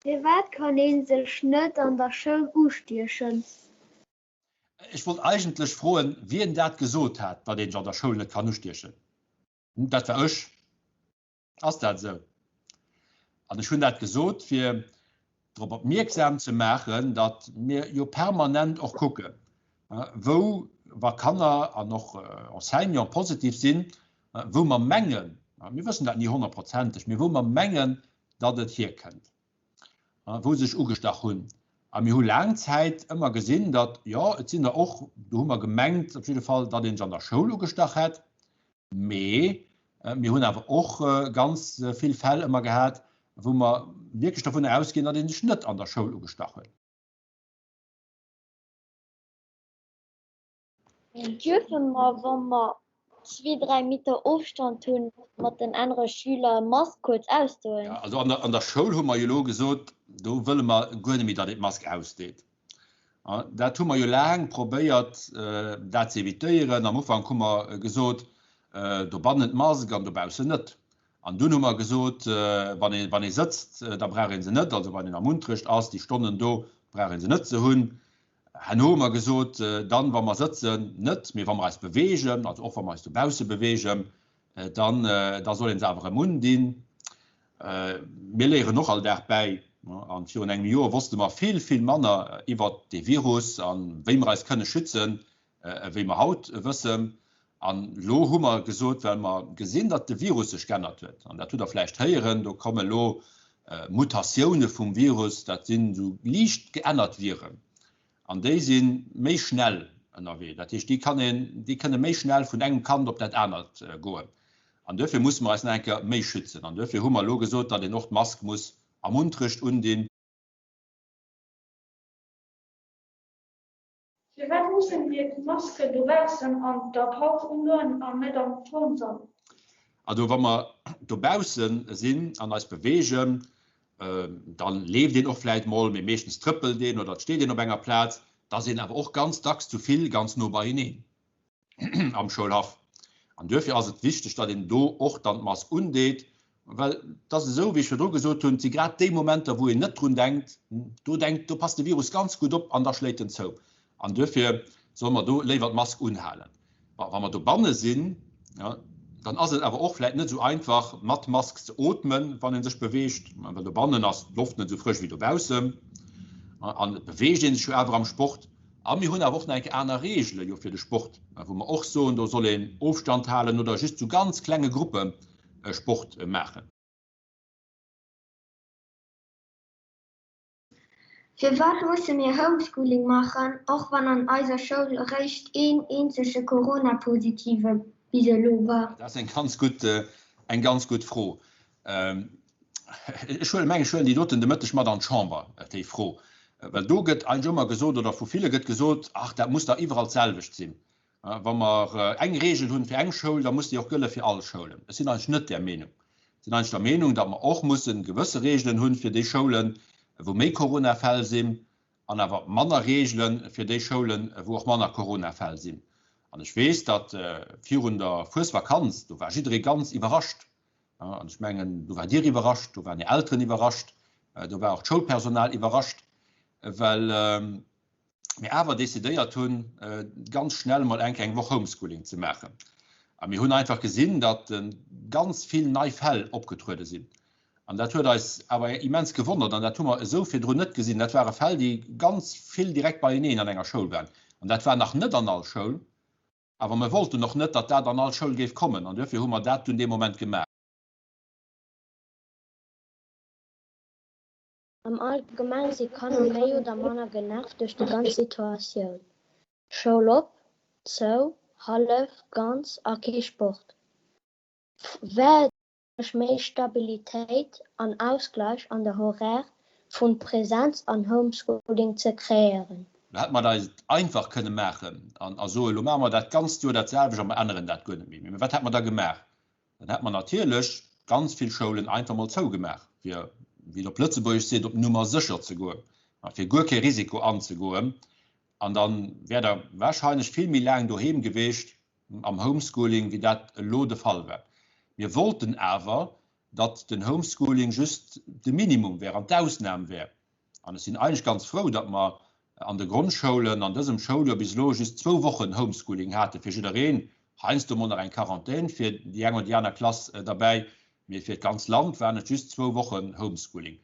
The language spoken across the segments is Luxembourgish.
Firwat kann een sech net an der Schoul ustiechen? Ech wollt eigentlech froen, wien dat gesot hat, datt een sech an der Schoul net kann ustiechen. Dat war ech. Ass dat esou? An ech hunn dat gesot, fir drop opmierksam ze maachen, datt mir jo permanent och kucken, wou, wa Kanner an och Enseignant positiv sinn, wou mer mengen, mir wëssen dat ni honnertprozenteg, mee wou mer mengen, datt et hierkënnt, wou se sech ugestach hunn. A mir hu laang Zäit ëmmer gesinn, datt, jo, et sinn der och, do hu mer gemengt op jidde Fall, datt ee sech an der Schoul ugestach hätt, mee mir hunn awer och ganz vill Fäll ëmmer gehat, wou mer wierklech dovunner ausginn, datt ee sech net an der Schoul ugestach huet. Dierfe mer, wa mer zwee, dräi Meter Ofstand hunn, mat den anere Schüler Mask kuerz ausdoen? Jo, also an der Schoul hu mer jo elo gesot, do wëlle mer guer net méi, datt een d'Mask ausdeet. Dat hu mer jo laang probéiert, dat ze evitéieren. Am Ufank hu mer gesot, dobannen d'Mask an dobaussen net. An dunn hu mer gesot, wann ee, wann ee sëtzt, da brauch ee se net, also wann een am Unterrecht ass, déi Stonnen do brauch ee se net ze hunn. Herno hu mer gesot, dann, wa mer sëtzen, net, mee wa mer eis beweegen, also och wa mer eis dobausse beweegen, dann, da soll ee se awer erëm undinn. Mir léieren och all Dag bäi. A virun engem Joer wosste mer vill, vill manner iwwert dee Virus a wéi mer eis kënne schützen, ewéi mer haut wëssen. An elo hu mer gesot, well mer gesinn, datt de Virus sech geännert huet, an dat hutt Der vläicht héieren, do komme elo Mutatioune vum Virus, dat sinn esou liicht geännert Viren, an déi si méi schnell ënnerwee. Dat heescht, déi kann een, déi kënne méi schnell vun engem Kand op dat anert goen. An duerfir musse mer eis nach eng Kéier méi schützen. An duerfir hu mer elo gesot, datt een och d'Mask muss am Unterrecht undinn. Firwat mussen mir d'Masken dobaussen an der Paus undoen an net am Turnsall? Also wa mer dobausse sinn an eis beweegen, da leeft een och vläit mol, mee meeschtens trëppelt een oder et steet een op enger Plaz. Da sinn awer och ganz dacks zu vill ganz no beieneen. am Schoulhaff. An duerfir ass et wichteg, datt een do och dann d'Mask undeet, well et ass esou, wéi ech virdru gesot hunn, et si grad déi Momenter, wou een net drun denkt, do denkt, do passt de Virus ganz gutt op an da schléit en zou. An duerfir solle mer do léiwer d'Mask unhalen. Wa mer dobanne sinn, dann ass et awer och vläicht net esou einfach, mat Mask ze ootmen, wann ee sech beweegt, well dobannen ass d'Loft net esou frësch wéi dobaussen an et beweegt ee sech jo awer am Sport. A mir hunn awer och nach eng Kéier aner Reegele jo fir de Sport, wou mer och soen, do soll een Ofstand halen oder just zu ganz klenge Gruppe Sport maachen. Firwat musse mir Homeschooling maachen, och wann an eiser Schoul eréischt een eenzege Corona-Positive bis elo war? Dat ass eng ganz gutt, eng ganz gutt Fro. Ech huelen, mengen, ech huelen déi doten de Mëtteg mat an d'Chamber, déi Fro, well do gëtt eigentlech ëmmer gesot, oder vu ville gëtt gesot, ach, dat muss dach iwwerall d'selwecht sinn. Wa mer eng Regel hunn fir eng Schoul, da muss déi och gëlle fir all Schoulen. Ech sinn eigentlech net där Meenung. Ech sinn eigentlech der Meenung, datt mer och mussen gewësse Regelen hunn fir déi Schoulen, wou méi Coronafäll sinn, an awer manner Regele fir déi Schoulen, wou och manner Coronafäll sinn. An ech weess, datt virun der Fuesvakanz, do war jidderee ganz iwwerrascht, An ech mengen, do waart Dir iwwerrascht, do waren Är Elteren iwwerrascht, do war och d'Schoulpersonal iwwerrascht, well mir awer decidéiert hunn, ganz schnell emol eng Kéier eng Woch Homeschooling ze maachen. A mir hunn einfach gesinn, datt ganz vill nei Fäll opgetruede sinn. An dat huet eis awer immens gewonnert an dat hu mer esou virdrun net gesinn. Dat ware Fäll, déi ganz vill direkt beieneen an enger Schoul waren. An dat war nach net an all Schoul. Awer mer wollten och net, datt dat an all Schoul géif kommen, an duerfir hu mer dat dunn dee Moment gemaach. Am Allgemenge si Kanner méi oder manner genervt duerch déi ganz Situatioun. Schoul op, zou, hallef, ganz a kee Sport. Wär et Duerch méi Stabilitéit an Ausgleich an der Horaire vun Präsenz an Homeschooling ze kreéieren. Do hätte mer dat einfach kënne maachen an a soen, elo maache mer dat ganzt Joer dat selwecht a mer änneren dat guer net méi. Mee wat hätte mer da gemaach? Dann hätte mer natierlech ganz vill Schoulen einfach mol zougemaach, fir, wéi een op Lëtzebuergesch seet, op Nummer sécher ze goen, fir guer kee Risiko anzegoen. An da wäert Der warscheinlech vill méi laang doheem geweecht am Homeschooling, wéi dat elo de Fall war. Mir wollten awer, datt den Homeschooling just de Minimum wär an d'Ausnam wär. An ech sinn eigentlech ganz frou, datt mer an de Grondschoulen an dësem Schouljoer bis elo just zwou Wochen Homeschooling hate fir jiddereen, heiansdo mol nach eng Quarantän fir déi eng oder déi aner Klass derbäi, mee fir d'ganz Land waren et just zwou Wochen Homeschooling.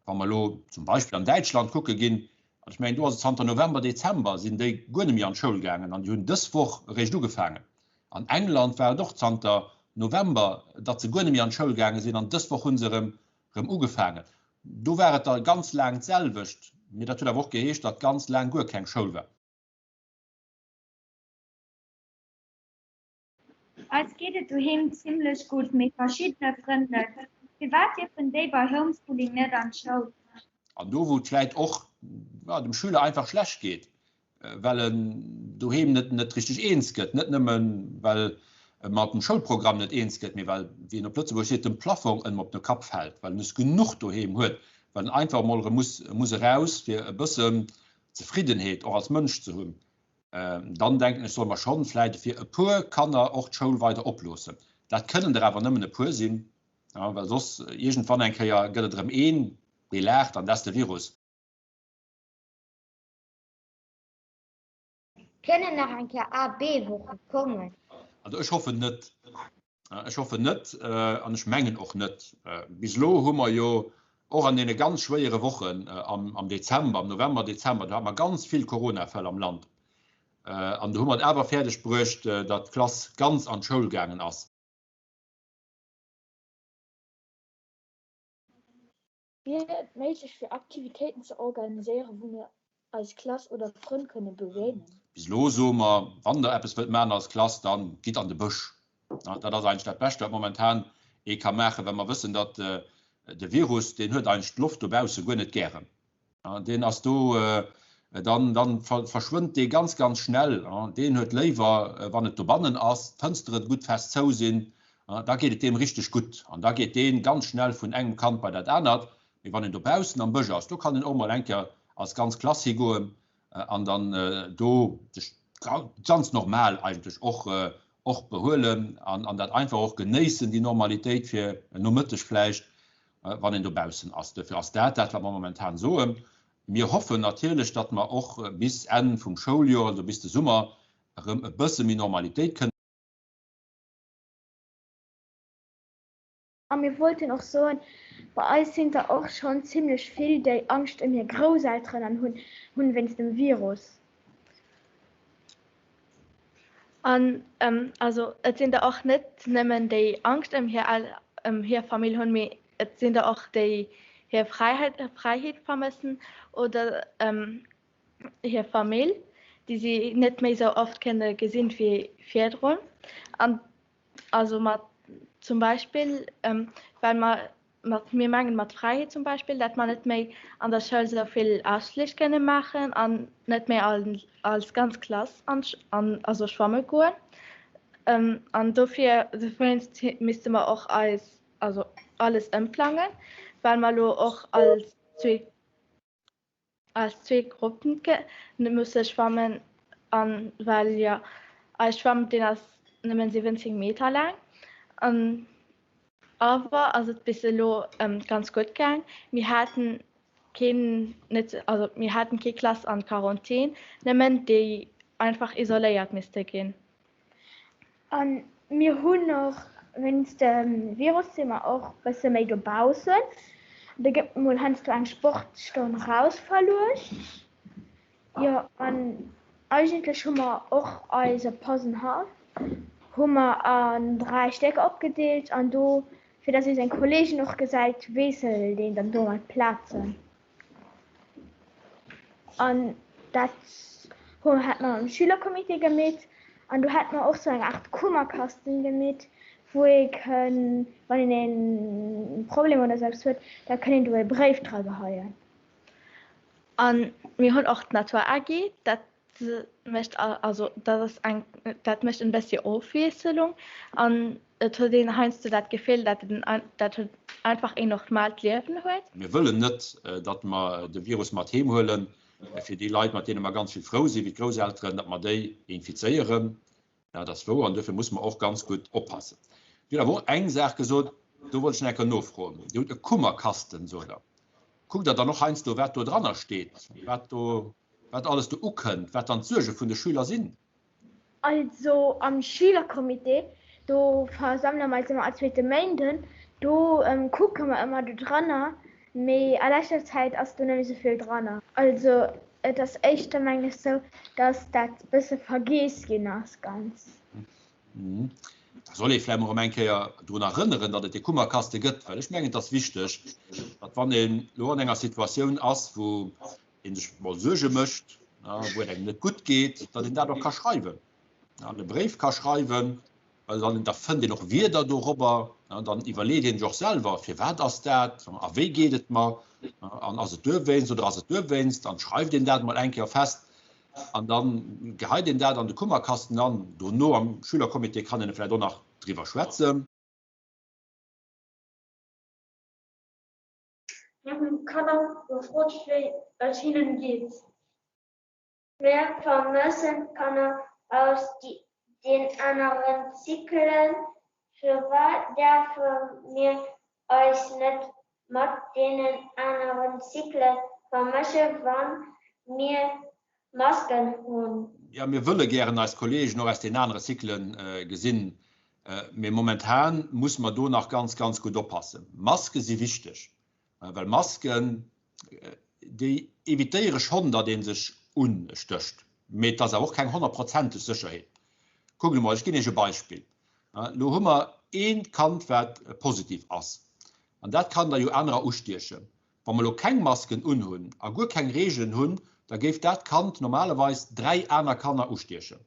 Wa mer elo zum Beispill an Däitschland kucke ginn, an ech mengen do ass et zanter November, Dezember sinn déi guer net méi an d'Schoul gaangen an déi hunn dës Woch eréischt ugefaangen. An England war et och zanter November, datt se guer net méi an d'Schoul gaange sinn an dës Woch hu se erëm rëm ugefaangen. Do war et da ganz laang d'selwecht, mee dat huet awer och geheescht, datt ganz laang guer keng Schoul war. Eis geet et doheem zimmlech gutt, mee verschiddene Frënn net. Firwat dierfen déi bei Homeschooling net an d'Schoul? An do wou et vläit och dem Schüler einfach schlecht geet, well en doheem net net richteg eens gëtt, net nëmmen well e mat dem Schoulprogramm net eens gëtt, mee well, wéi een op Lëtzebuergesch seet, dem Plafong ëm op de Kapp fält, well en es genuch doheem huet, well en einfach emol erëm muss muss eraus, fir e bëssen Zefriddenheet och als Mënsch ze hunn. Dann denken ech, solle mer schonn vläicht fir e puer Kanner och d'Schoul weider oploossen. Dat kënnen der awer nëmmen e puer sinn, well soss iergendwann eng Kéier gëtt et erëm een, dee laacht, an dat ass de Virus. Kënnen nach eng Kéier A-B-Woche kommen? Also ech hoffen net. Ech hoffen net an ech mengen och net. Bis elo hu mer jo och an deene ganz schwéiere Wochen am Dezember, am November, Dezember, do hate mer ganz vill Coronafäll am Land. An do hu mer et awer fäerdeg bruecht, datt d'Klass ganz an d'Schoul gaangen ass. Wier et méiglech fir Aktivitéiten ze organiséieren, wou mir eis Klass oder Frënn kënne begéinen? Bis elo soe mer, wann der eppes wëllt maachen als Klass, da gitt an de Bësch. Dat ass eigentlech dat Bescht, wat momentan ee ka maachen, well mer wëssen, datt de Virus, deen huet eigentlech d'Loft dobausse guer net gären. Deen ass do, dann, dann verschwënnt dee ganz, ganz schnell. Deen huet léiwer, wann et dobannen ass, d'Fënstere gutt fest zou sinn, da geet et deem richteg gutt an da geet dee ganz schnell vun engem Kand bei dat anert. Mee wann een dobaussen am Bësch ass, do kann een och mol eng Kéier als ganz Klass higoen an dann do sech ganz normal eigentlech och, och behuelen an, an dat einfach och genéissen, déi Normalitéit fir en Nomëtteg vläicht. wann een dobaussen ass. Duerfir ass dat dat, wat mer momentan soen. Mir hoffen natierlech, datt mer och bis Enn vum Schouljoer, also bis de Summer, erëm e bësse méi Normalitéit kënnen. A mir wollten och soen, bei eis sinn der och schonn zimmlech vill, déi Angscht ëm hir Grousselteren an hunn wéinst dem Virus. An also et sinn der och net nëmmen déi Angscht ëm hir ëm hir Famill hunn, mee et sinn der och déi hir Fräiheet Fräiheet vermëssen oder hir Famill, déi si net méi sou oft kënne gesinn wéi virdrun. An also mat zum Beispill well mer mat, mir mengen mat Fräiheet zum Beispill, dat mer net méi an der Schoul sou vill Ausflich kënne maachen an net méi als ganz Klass an, an also schwamme goen. An dofir dowéinst misste mer och eis also alles ëmplangen, well mer elo och als zweet als zwee Gruppen musse schwammen an well jo eis Schwamm deen ass nëmmen 17 Meter laang an awer ass et bis elo ganz gutt gaang. Mir haten keen net also mir haten kee Klass an Quarantän, nëmmen déi einfach isoléiert misste ginn. A mir hunn och wéinst dem Virus si mer och bësse méi dobaussen. Da gëtt mol heiansdo eng Sportstonn raus verluecht. Jo an eigentlech hu mer och eise Posenhaff hu mer an 3 Stécker opgedeelt an do fir dass ee seng Kollegen och gesäit wiesselt een dann do mat Plazen. An dat hu hat mer am Schülercomité gemeet. An do hat mer och sou eng Aart Kummerkasten gemeet, wou ee kënn, wann een een Problem oder sou eppes huet, da kënn een do e Bréif dra geheien. A mir hunn och d'Natur AG, dat mécht also dat ass eng dat mécht en bëssi Ofwiesselung an et huet een heiansdo dat Gefill, dat en dat huet einfach een normaalt Liewen huet. Mir wëllen net, datt mer de Virus mat heem huelen, fir déi Leit, mat deene mer ganz vill frou sinn, wéi d'Grousselteren, datt mer déi infizéieren. Dat ass wouer an duerfir musse mer och ganz gutt oppassen. Dir hutt awer och eng Saach gesot. Do wollt ech nach eng Kéier nofroen. Dir hutt e Kummerkasten, sot Der. Kuckt Der dann och heiansdo, wat do dranner steet, wat do, wat alles do ukënnt, wat dann d'Suerge vun de Schüler sinn? Also am Schülercomité, do versammele mer eis ëmmer all zweete Méinden, do kucke mer ëmmer do dranner, mee a leschter Zäit ass do net méi sou vill dranner. Also et ass éischter mengen ech sou, dass dat bësse vergeess ginn ass ganz. Da soll ee vläicht mol erëm eng Kéier drun erënneren, datt et dee Kummerkaste gëtt, well ech mengen et ass wichteg, datt wann een elo an enger Situatioun ass, wou een sech mol Suerge mécht, wou et engem net gutt geet, datt een dat och ka schreiwen, an e Bréif ka schreiwen, well dann da fënnt een och Wierder dorobber, dann iwwerleet een sech och selwer, firwat ass dat a wéi geet et mer an ass et duerwéinst oder ass et duerwéinst, an schreift een dat mol eng Kéier fest an da geheit een dat an de Kummerkasten an. Dono am Schülercomité kann een vläicht och nach driwwer schwätzen. Mir hunn d'Kanner gefrot wéi et hinnen geet. Mir vermëssen d'Kanner aus den aneren Zyklen. Firwat däerfe mir eis net mat deenen aneren Zykle vermësche wann mir Masken hunn? Jo, mir wëlle gären eis Kolleegen och aus den anere Zykle gesinn, mee momentan musse mer do nach ganz, ganz gutt oppassen. Maske si wichteg, well Masken, déi evitéiere schonn, datt ee sech ustécht, mee et ass awer och keng honnertprozenteg Sécherheet. Kuckt emol, ech ginn Iech e Beispill, Elo hu mer ee Kand, wat positiv ass, an dat kann da jo anerer ustiechen. Wa mer elo keng Masken unhunn a guer keng Reegelen hunn, da géif dat Kand normalerweis 3 aner Kanner ustiechen.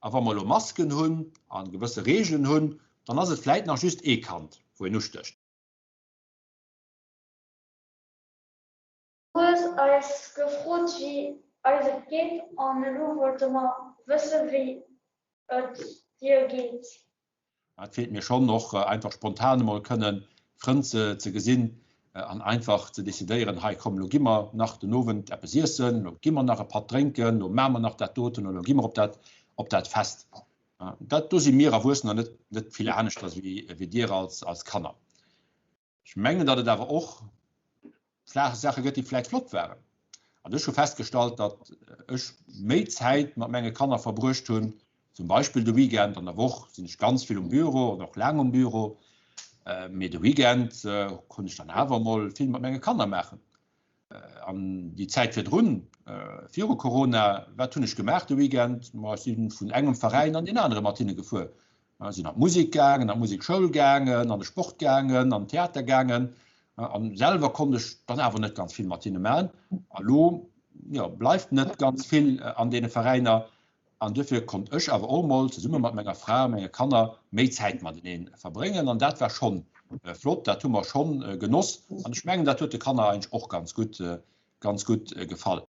A wa mer elo Masken hunn a gewësse Reegelen hunn, dann ass et vläit nach just ee Kand, wou een ustécht. Hues eis gefrot wéi eis et geet an elo wollte mer wësse wéi et dir geet. Et feelt mir schonn och einfach spontan emol kënnen Frënn ze gesinn an einfach ze decidéieren, hei komm elo gi mer nach den Owend eppes iessen, elo gi mer nach e Patt drénken, elo maache mer nach dat doten oder elo gi mer op dat op dat Fest. Dat do si mir Erwuessener net net vill aneschters wéi dir als als Kanner. Ech mengen, datt et awer och Saache gëtt, déi vläicht flott waren. An ech hu festgestallt, datt ech méi Zäit mat menge Kanner verbruecht hunn, zum Beispill de Weekend. An der Woch sinn ech ganz vill um Büro an och laang um Büro, mee de Weekend konnt ech dann awer emol vill mat menge Kanner maachen. An déi Zäit virdrun, viru Corona, wat hunn ech gemaach de Weekend? Ma ech si vun engem Veräin an deen anere mat hinne gefuer. Ech sinn an d'Musek gaangen, an d'Musekschoul gaangen, an de Sport gaangen, an den Theater gaangen. An selwer konnt ech dann awer net ganz vill mat hinne maachen. A lo, jo, bleift net ganz vill an deene Veräiner. An duerfir konnt ech awer och mol zesumme mat menger Fra a menge Kanner méi Zäit matenee verbréngen. An dat war schonn flott, dat hu mer schonn genoss. An ech mengen, dat huet de Kanner eigentlech och ganz gutt, ganz gutt gefall.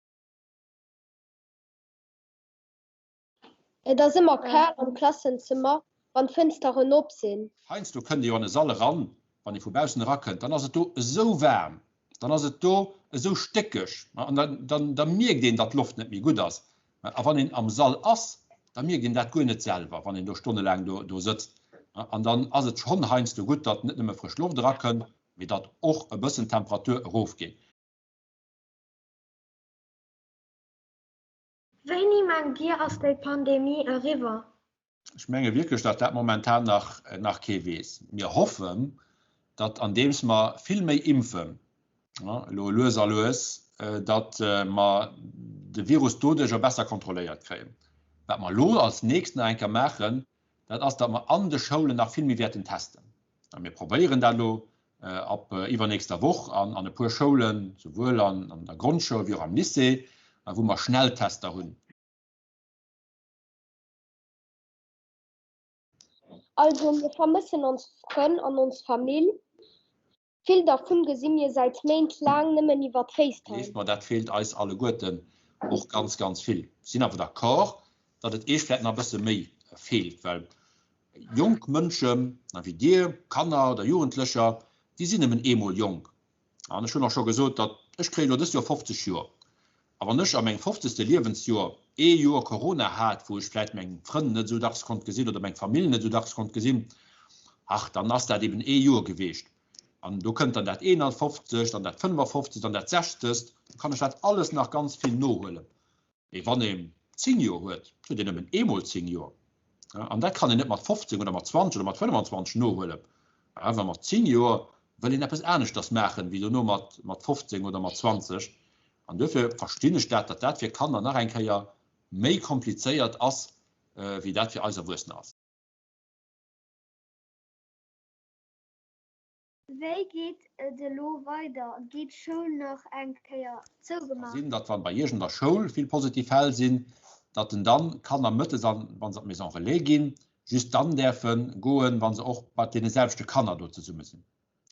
Et ass ëmmer kal am Klassenzëmmer, wann d'Fënsteren op sinn. Heiansdo kënnt ee jo an e Sall eran, wann ee vu baussen erakënnt, dann ass et do esou waarm, dann ass et do esou stéckeg an dann da mierkt een, datt d'Loft net méi gutt ass. A wann een am Sall ass, da mierkt een dat guer net selwer, wann een do stonnelaang do do sëtzt. An dann ass et schonn heiansdo gutt, datt net nëmme frësch Loft erakënnt, mee datt och e bëssen d'Temperatur erofgeet. Wéini mengt Dir ass déi Pandemie eriwwer? Ech menge wierklech, datt dat momentan nach nach kee weess. Mir hoffen, datt andeems mer vill méi impfen, elo lues a lues, datt mer de Virus doduercher besser kontrolléiert kréien. Wat mer elo als nächst nach eng Kéier maachen, dat ass, datt mer an de Schoulen nach vill méi wäerten testen. A mir probéieren dat elo ab iwwernächster Woch an an e puer Schoulen, souwuel an an der Grondschoul wéi och am Lycée, wou mer Schnelltester hunn. Also mir vermëssen ons Frënn an ons Famill. Vill dervun gesi mir säit Méint laang nëmmen iwwer FaceTime. Gleeft mer, dat feelt eis alleguerten och ganz, ganz vill. Ech sinn awer d'accord, datt et Iech vläicht nach e bësse méi feelt, well jonk Mënschen, wéi Dir, Kanner oder Jugendlecher, déi sinn nëmmen eemol jonk. An ech hunn och scho gesot, datt ech kréien elo dëst Joer 50 Joer. A wann ech a mengem fofzegste Liewensjoer ee Joer Corona hat, wou ech vläicht meng Frënn net esou dacks konnt gesinn oder meng Famill net esou dacks konnt gesinn, Ach, dann ass dat eben ee Joer geweecht. An do kënnt dann dat 51., dann dat 55., dann dat 60., do kann ech dat alles nach ganz vill nohuelen. Mee wann een 10 Joer huet, huet een nëmmen eemol 10 Joer. An dat kann een net mat 15 oder mat 20 oder mat 25 nohuelen. Well mat 10 Joer wëll een eppes aneschters maachen, wéi dono mat 15 oder mat 20. An duerfir verstinn ech dat, datt dat fir Kanner nach eng Kéier méi komplizéiert ass, wéi dat fir eis Erwuessener ass. Wéi geet et elo weider? Geet d'Schoul nach eng Kéier zougemaach? Sinn, datt wann bei iergend der Schoul vill positiv Fäll sinn, datt en dann Kanner mëttes an, wa se an d'Maison Relais ginn, just dann däerfe goen, wa se och mat deene selwechte Kanner do zesumme sinn,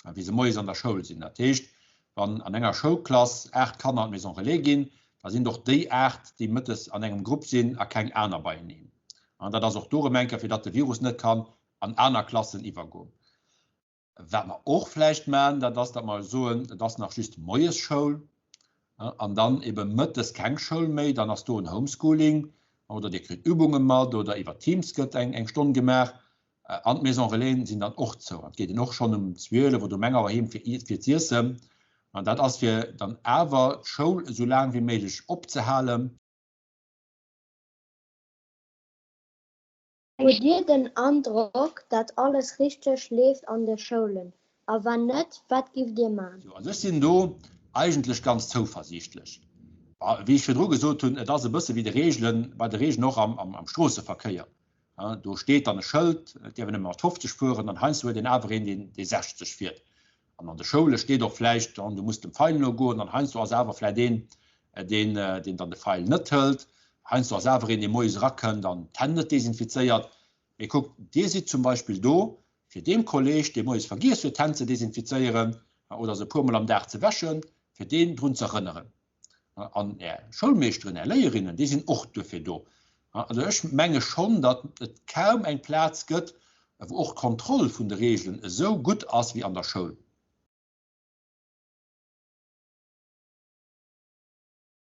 wéi se moies an der Schoul sinn. Dat heescht, wann an enger Schoulklass 8 Kanner an d'Maison Relais ginn, da sinn et och déi 8, déi mëttes an engem Grupp sinn a keng aner beieneen. An dat ass och do erëm eng Kéier, fir datt de Virus net kann an aner Klassen iwwergoen. Wat mer och vläicht maachen, dat ass, datt mer soen, et ass nach just Moiesschoul an dann ebe mëttes keng Schoul méi, dann ass do en Homeschooling oder Dir kritt Übunge mat oder iwwer Teams gëtt eng Stonn gemaach an d'Maison Relaisen sinn dann och zou an et geet een och schonn um 12 oder um eng Auer heem fir z'iessen. An dat ass fir dann awer d'Schoul esou laang wéi méiglech opzehalen. Hutt Dir den Androck, dat alles richteg leeft an de Schoulen? A wann net, wat giff Dir man? Jo, also ech sinn do eigentlech ganz zouversiichtlech. Wéi ech virdru gesot hunn, et ass e bësse wéi de Reegelen, bei de Reegelen och am Stroosseverkéier. Do steet dann e Schëld, et dierf een nëmme mat 50 fueren, an heiansdo huet een awer een, deen dee 60 fiert. An an de Schoule steet och vläicht, du muss dem Feil nogoen, an heiansdo ass awer vläicht een, deen deen dann de Feil net hëlt. Heiansdo ass awer een, dee moies erakënnt an d'Hänn net desinfizéiert. Mee kuckt, Dir sidd zum Beispill do, fir deem Kolleeg, dee moies vergiess huet, d'Hänn ze desinfizéieren oder se e puermol am Dag ze wäschen, fir deen drun ze erënneren. An Är Schoulmeeschteren, Är Léierinnen, déi sinn och duerfir do. Also ech menge schonn, datt et kaum eng Plaz gëtt, wou och d'Kontroll vun de Reegelen esou gutt ass wéi an der Schoul.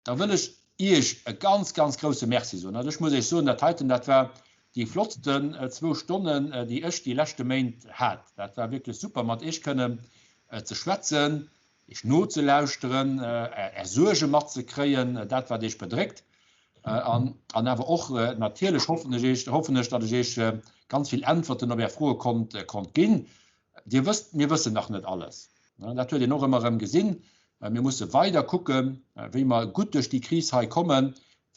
Da wëll ech Iech e ganz, ganz grouse Merci soen. Also ech muss Iech soen, dat heiten, dat war déi flottsten zwou Stonnen, déi ech déi leschte Méint hat. Dat war wierklech super, mat Iech kënnen ze schwätzen, Iech nozelauschteren, Är Suerge matzekréien, dat wat Iech bedréckt. An awer och natierlech hoffen ech Iech, hoffen ech, datt ech Iech ganz vill Äntwerten op Är Froe konnt, konnt ginn. Dir wësst, mir wëssen nach net alles. Dat huet een och ëmmer erëm gesinn. Mir musse weider kucken, wéi mer gutt duerch déi Kris hei kommen,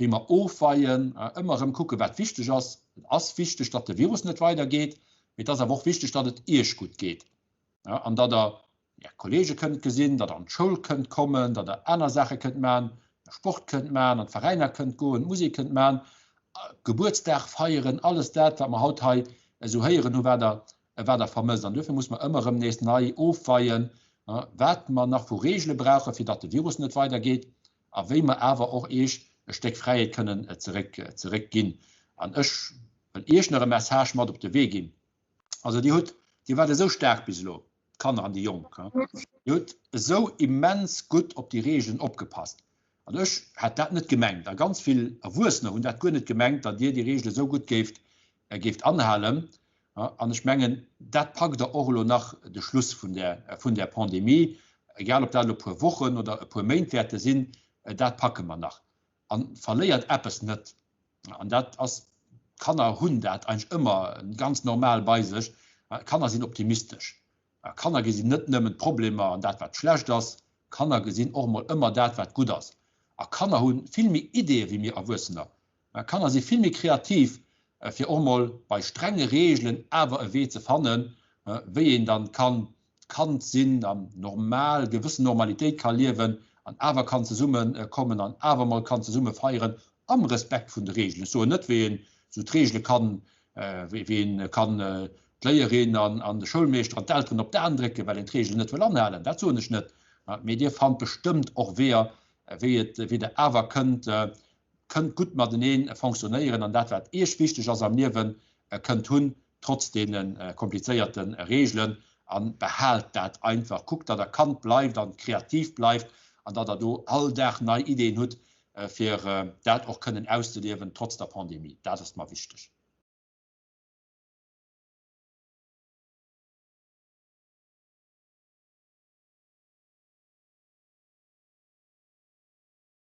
wéi mer ofweien, ëmmer erëm kucken, wat wichteg ass. Et ass wichteg, datt de Virus net weidergeet, mee et ass awer och wichteg, datt et Iech gutt geet an datt Der Är Kolleege kënnt gesinn, datt Der an d'Schoul kënnt kommen, datt Der aner Saache kënnt maachen, Sport kënnt maachen, an d'Veräiner kënnt goen, d'Musek kënnt maachen, Gebuertsdag feieren, alles dat, wat mer haut hei esou héieren hu wat Der wat Der vermësst. An duerfir muss mer ëmmer erëm nees nei ofweien, wat mer nach vu Reegele brauchen, fir datt de Virus net weidergeet a wéi mer awer och Iech e Stéck Fräiheet kënnen zeréck zeréckginn. An ech wëll Iech nach e Message mat op de Wee ginn. Also Dir hutt, Dir waart esou staark bis elo, d'Kanner an déi Jonk, Dir hutt esou immens gutt op déi Reegelen opgepasst. An ech hätt dat net gemengt, a ganz vill Erwuessener hunn dat guer net gemengt, datt Dir déi Reegele esou gutt géift, géift anhalen. An ech mengen, dat packt Der och elo nach de Schluss vun där, vun där Pandemie, egal ob dat elo e puer Wochen oder e puer Méint wäerte sinn, dat packe mer nach. A verléiert eppes net. An dat ass, d'Kanner hunn dat eigentlech ëmmer ganz normal bei sech, Kanner sinn optimistesch. Kanner gesinn net nëmmen d'Problemer an dat, wat schlecht ass, Kanner gesinn och emol ëmmer dat, wat gutt ass. A Kanner hu vill méi Ideeë wéi mir Erwuessener. Kanner si vill méi kreativ, fir och mol bei strenge Reegelen awer e Wee ze fannen, wéi een dann kann Kand sinn an normal, gewëssen Normalitéit ka liewen an awer kann zesumme kommen an awer mol kann zesumme feieren am Respekt vun de Reegelen. Ech soen net, wéi een esou d'Reegele kann, wéi een kann d'Léierin an de Schoulmeeschter an d'Elteren op d'Aen drécken, well een d'Reegelen net wëll anhalen. Dat soen ech net. Mee Dir fannt bestëmmt och Weeër, wéi et, wéi Der awer kënnt kënnt gutt matenee fonctionnéieren an dat, wat Iech wichteg ass am Liewen, kënnt hunn, trotz deene komplizéierte Reegelen. A behaalt dat einfach. Kuckt, datt Der Kand bleift an kreativ bleift an datt Der do all Dag nei Ideeën hutt, fir dat och kënnen auszeliewen, trotz der Pandemie. Dat ass mer wichteg.